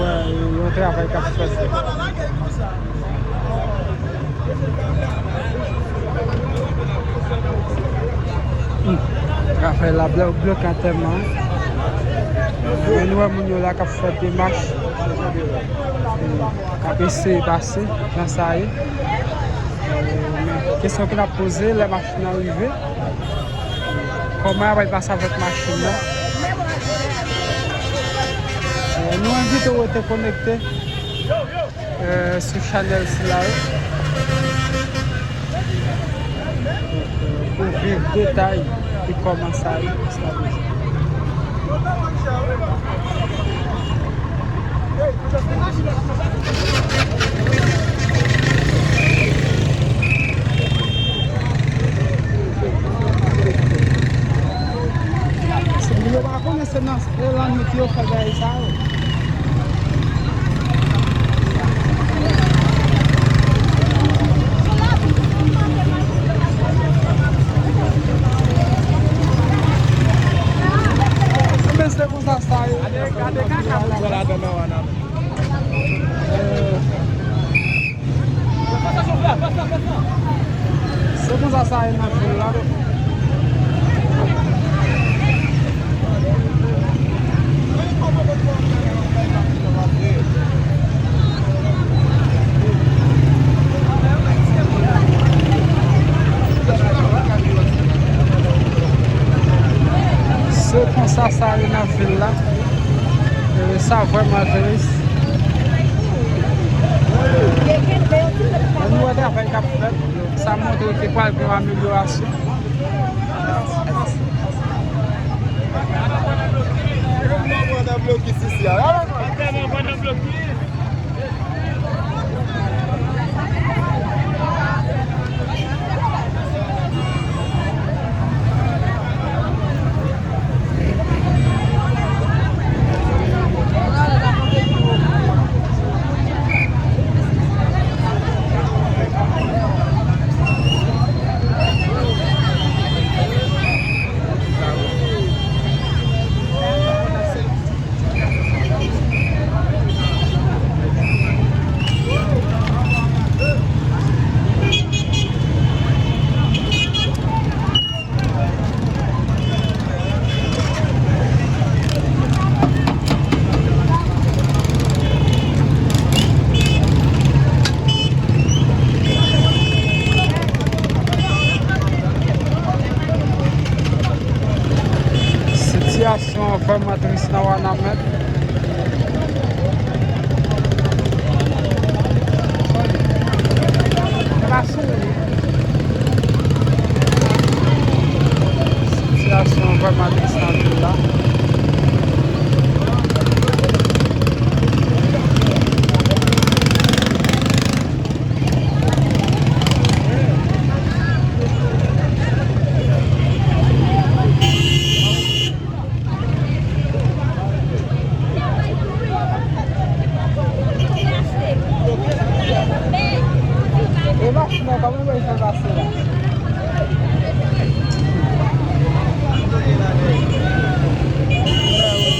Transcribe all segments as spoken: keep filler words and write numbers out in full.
Wè, yon travay k ap fèt. Hmm. Afè la blo-, bloke antèman. Men nou wè moun yo la k ap fè demach. K ap eseye pase nan sa ye. Men kesyon ke n ap poze, lè machin nan rive, kòman y ap pase avèk machin nan? Eh, nou envite w rete konekte, eh, sou chanèl sila yo. Pou viv detay de kòman sa ye. Yo pa konnen se nan, se lannwit yo fè bagay sa yo. Ebyen, se konsa sa ye. Gade, gade kaka. Se konsa sa ye nan vil la. Se konsa sa ye nan vil la. E sa vrèman tris. Ann wè travay k ap fèt. Sa montre ke pral gen yon amelyorasyon. Sitiyasyon an vrèman tris nan Wanament. Sitiyasyon an vrèman tris nan vil la. E machin nan, kòman yo fè pase la?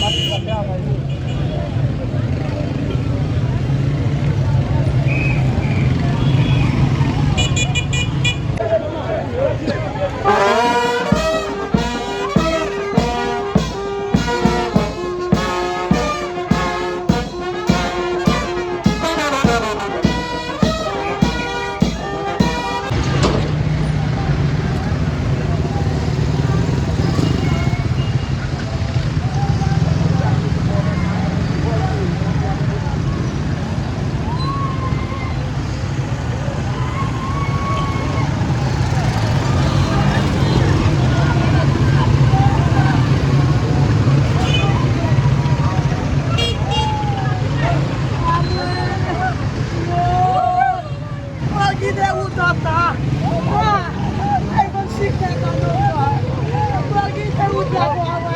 Machin nan travay wi. Kite wout an tan. Ay, bon, chita, kòman w fè? Bon, kite wout la pou w ale.